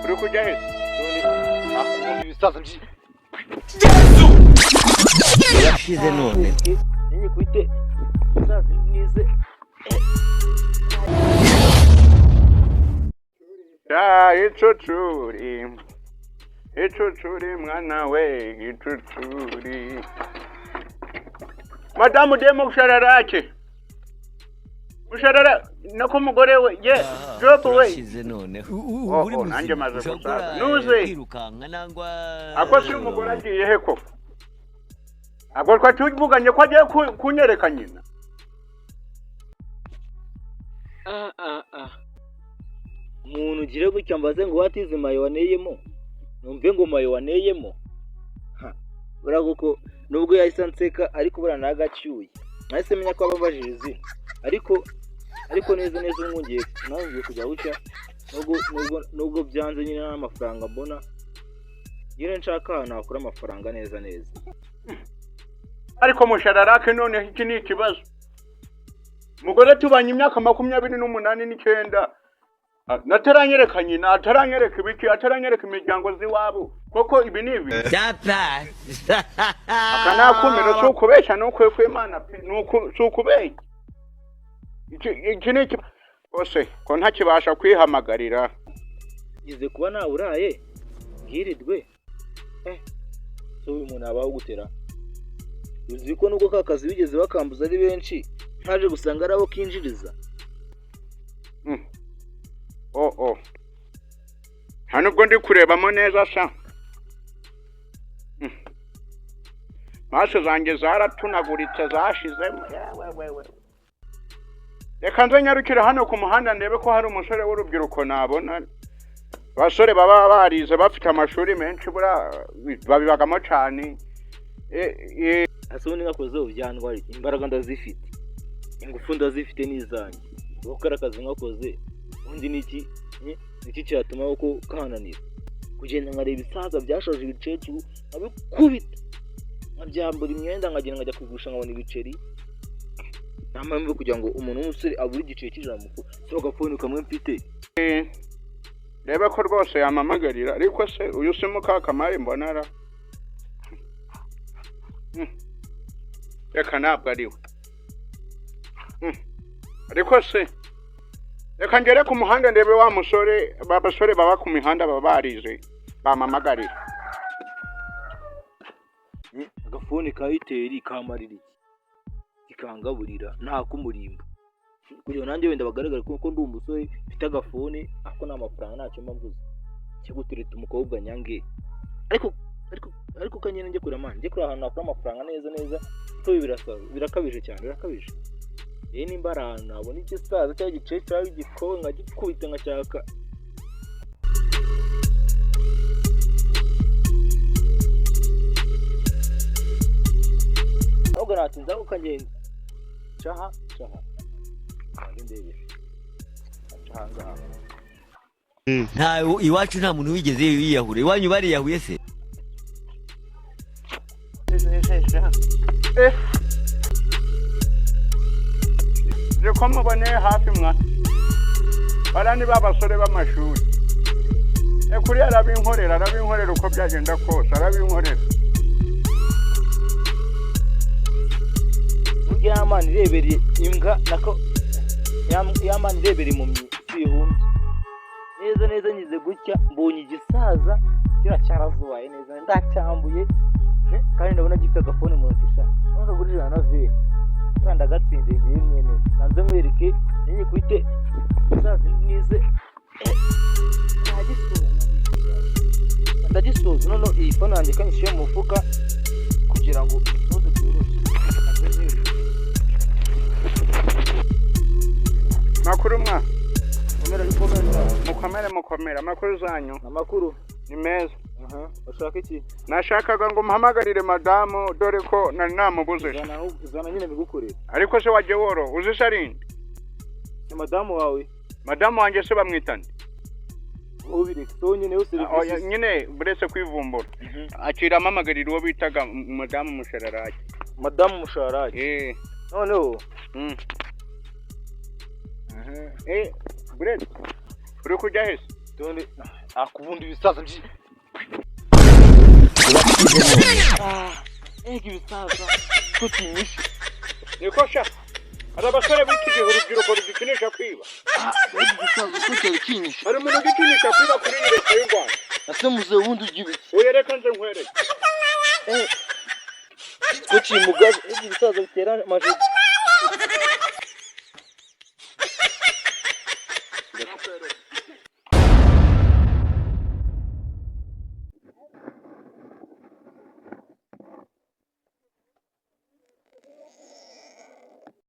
Uri kujya he? None nakubona ibisaza byi Yashize none. Ninyi kwite ibisaza nize. Ya icucuri. Icucuri mwana we, icucuri. Madamu demo mushararake. Musharara nako mugore we, ye, drop away. Turashize noneho. Oh, Uri oh, nanjye muzima. maze Ushobora gusaza. gukora, Nuze. kwirukanka nangwa Ako si umugore agiye he koko? Ako twari tuvuganye ko agiye kunyereka nyina. Ah ah ah. Umuntu ugire gutya mbaze ngo what is mayo waneyemo? Numve ngo mayo waneyemo. Ha. Buriya koko nubwo yahise anseka ariko buriya nagacyuye. Nahise menya ko ababajije izina. Ariko neza neza ubu ngiye nawe ngiye kujya gutya nubwo byanze nyine nta mafaranga mbona. Nyine nshaka ahantu nakura amafaranga neza neza. Ariko mushararake noneho iki ni ikibazo. Mugore tubanye imyaka 28 n'icyenda. Ah, nataranyereka nyina, ataranyereka ibiki, ataranyereka imiryango z'iwabo. Koko ibi ni ibi. Data. Aka ni akumiro, si ukubeshya, ni ukwe kw'Imana pe, si ukubeshya. Iki ni iki ose ko ntakibasha kwihamagarira. Ngize kuba naburaye bwirirwe so uyu muntu abaho gutera uzi ko nubwo ka kazi bigeze bakambuza ari benshi ntaje gusanga ari abo kinjiriza. Oh oh. Nta nubwo ndi kurebamo neza sha. Maso zanjye zaratunaguritse zashizemo. Yewe wewe. Reka nze nyarukire hano ku muhanda ndebe ko hari umusore w'urubyiruko nabona. Abasore baba barize bafite amashuri menshi buriya babibagamo cyane. Ese ubundi nkakoze ubu byantwara iki? Imbaraga ndazifite, ingufu ndazifite n'izanjye, ubu kari akazi nkakoze ubundi ni iki ni iki cyatuma ko kananira kugenda nkareba ibisaza byashaje ibicecuru nkabikubita nkabyambura imyenda nkagenda nkajya kugurisha nkabona ibiceri. Nta mpamvu yo kugira ngo umuntu w'umusore abure igiceri cy'ijana mu si agafuni kamwe mfite. Rebe ko rwose yampamagarira, ariko se uyu si Mukakamari mbona ra? Reka ntabwo ari we. Ariko se reka ngere ku muhanda ndebe wa musore, ba basore baba ku mihanda baba barize bampamagarira. Agafuni ka iteri kamarira iki kikangaburira nta kumurimbo kugira ngo nanjye wenda bagaragare ko ndi umusore mfite agafuni ariko nta mafaranga ntacyo mba mvuze cyo gutereta umukobwa nyange ariko kanyine njye kurema njye kureba ahantu nakura amafaranga neza neza kuko ibi birasaba birakabije cyane birakabije. Rero nimba ari ahantu nabona igisaza cyangwa igiceri cyangwa igikobwa nkagikubita nkacyaka. Ahubwo natinze ahubwo ukagenda caha caha nanjye ndebe caha ngaha. Nta iwacu nta muntu wigeze yiyahura. Iwanyu bariyahuye se? Eh. Nzi ko muboneye hafi mwa. Bara ni ba basore b'amashuri. Kuri arabinkorera, arabinkorera uko byagenda kose, arabinkorera. Burya ya mana irebereye imbwa nako ya mana irebera impumyi sihumbye neza neza ngize gutya mbonye igisaza kiriya cyarazubaye neza ndacyambuye kandi ndabona gifite agafone mu ntoki sha ntabwo kagura 120 kiriya ndagatsindiye ngiye mwene nanze mwereke ninyi kwite igisaza nize ndagisoza ndagisoza noneho iyi fone yanjye kanyishyire mu mufuka kugira ngo isoze byoroshye nanze mwereke. Makuru mwa. Komera ariko komera. Mukomere mukomere, amakuru zanyu Amakuru ni meza. Aha, ushaka iki? Nashakaga ngo mpamagarire madamu dore ko nari namubuze. Zana aho zana nyine mbigukorere. Ariko se wajye woro, uzi se arinde? Ni madamu wawe. Madamu wanjye se bamwitane? Ubireke so nyine yo Oya, serivisi. nyine buretse kwivumbura. Akira amamagarira uwo bitaga madamu Mushararake. Madamu Mushararake. Noneho Buretse uri kujya he se? Tonde Akubundi ibisaza byi ega ibisaza ko kinyishe. Niko sha, hari abasore b'iki gihe, urubyiruko rugikinisha kwiba. Ega ibisaza ko cyari kinyishe. Hari umuntu ugikinisha kwiba kuri iyi leta y'u Rwanda. Ase muzehe, ubundi ujya ibiki? Oya, reka nze nkwereke. Ko kimugaza, ega ibisaza bitera amajigo.